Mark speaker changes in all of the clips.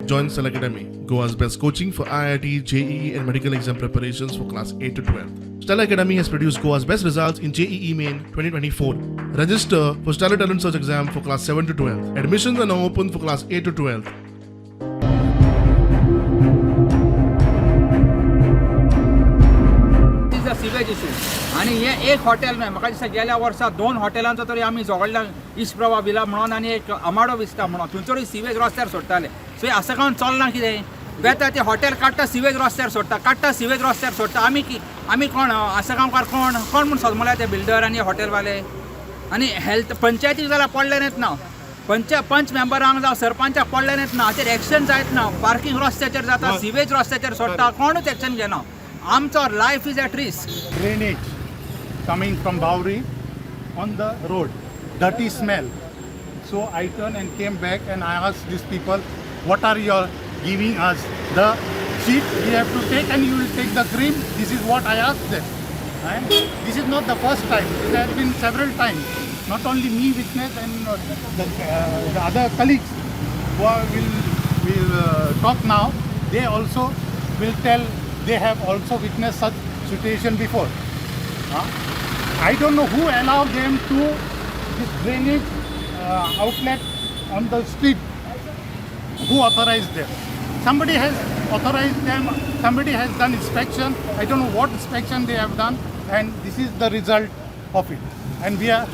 Speaker 1: Join Stellar Academy, Goa's best coaching for IIT, JEE, and medical exam preparations for class 8 to 12. Stellar Academy has produced Goa's best results in JEE Main 2024. Register for Stellar Talent Search exam for class 7 to 12. Admissions are now open for class 8 to 12.
Speaker 2: Is a sewage issue. आनी हें एक hotel न्हय, म्हाका दिसता गेल्या वर्सा दोन हॉटेलांचो तरी आमी झगडला, इस्प्रभा विला म्हणून आनी एक अमाडो विस्ता म्हणून, थंयसरूय सिवेज रस्त्यार सोडटाले. सो हें आसा कावन चलना कितें वेता ते हॉटेल काडटा, सिवेज रस्त्यार सोडटा, काडटा, सिवेज रस्त्यार सोडटा. आमी की आमी कोण आसगांवकार कोण कोण म्हूण सजमल्या ते बिल्डर आनी हॉटेलवाले आनी हेल्थ पंचायतीक जाल्यार पडलेलेंच ना. पंच पंच मेंबरांक जावं सरपंचाक पडलेलेंच ना. हाचेर एक्शन जायत ना. पार्किंग रस्त्याचेर जाता, सिवेज रस्त्याचेर सोडटा, कोणूच एक्शन घेना. आमचो life is at risk.
Speaker 3: Drainage coming from Bowery on the road, dirty smell. So I turned and came back and I asked these people, what are you giving us? The sheet we have to take and you will take the cream. This is what I asked them. And this is not the first time. It has been several times. Not only me witness and the other colleagues who are, will talk now, they also will tell they have also witnessed such situation before. Huh? I don't know who allowed them to this drainage outlet on the street. Who authorized them? Somebody has authorized them. Somebody has done inspection. I don't know what inspection they have done, and this is the result of it. And we are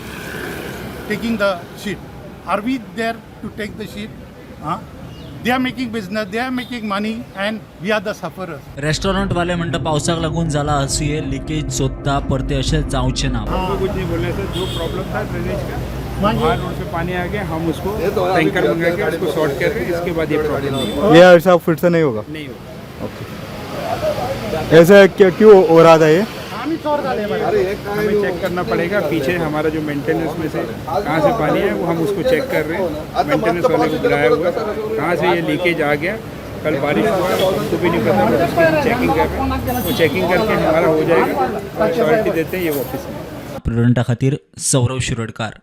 Speaker 3: taking the sheet. Are we there to take the sheet? Huh? They are making business, they are making money, and we are the sufferers.
Speaker 4: रेस्टॉरंटवाले म्हणटा पावसाक लागून जाला आसुये, leakage सोदता, परते अशें जावचें ना.
Speaker 5: हमको कुछ नहीं बोलना सर. जो प्रॉब्लम था ड्रेनेज का, बाहर रोड से पानी आ गया, हम उसको टैंकर मंगा के उसको सॉर्ट कर रहे हैं. इसके बाद ये प्रॉब्लम नहीं होगा.
Speaker 6: ये ऐसा फिर से नहीं होगा?
Speaker 5: नहीं होगा.
Speaker 6: ओके, ऐसा क्यों क्यों हो रहा था ये?
Speaker 5: हमें चेक करना पड़ेगा. पीछे हमारा जो मेंटेनेंस में से कहाँ से पानी है, वो हम उसको चेक कर रहे हैं. मेंटेनेंस वाले को बुलाया हुआ है. कहाँ से ये लीकेज आ गया, कल बारिश हुआ, हमको भी नहीं पता, बट उसकी हम चेकिंग कर रहे हैं. वो चेकिंग करके हमारा हो जाएगा और श्योरिटी देते हैं ये वापस नहीं
Speaker 4: प्रुडंटा खातीर सौरव शिरोडकार.